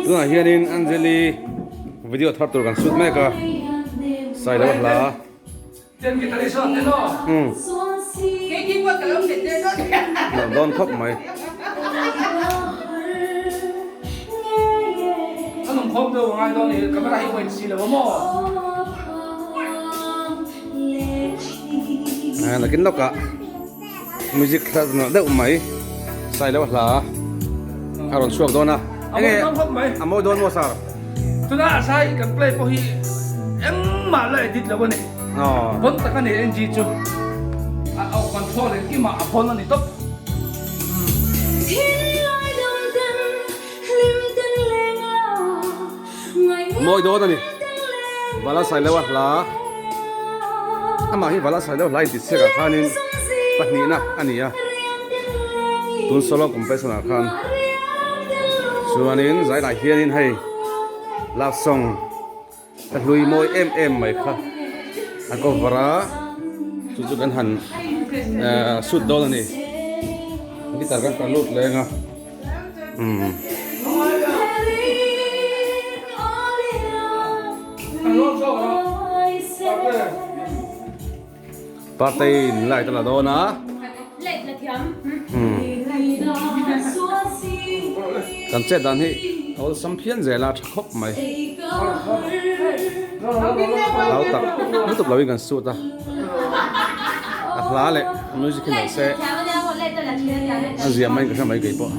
Tunah hianin Anjali video thar tur kan shoot mek a, Sailova hla. Umm Nalh dawn khawp mai. Nakin lawkah music hla nalh deuh mai Sailova hla a rawn chhuak dawn a. Enge a mawi dawn maw sir? Tuna a sai kan play pawh hi engmah la edit lo a ni. Bon tak a ni NG chu. A aw control engkimah a bon a ni tawp. Mawi dawn a ni. Vala Sailoa hla amah hi Vala Sailoa hla inti chhiakah khanin pahnihna a ni a. Tun solo competition ah khan chuanin zailah hianin hei love song ka hlui mawi em em mai kha a cover a chu chu kan han ehh shoot dawn a ni guitar kan ta lut leng a umm. Partei in light a la dawn a. Kan chet dan hi a awlsam phian zel a tha khawp mai. Hlau tak lutuk lo in kan suit a. A hla leh music hi nalh se a zia mai in ka hre mai kei pawh.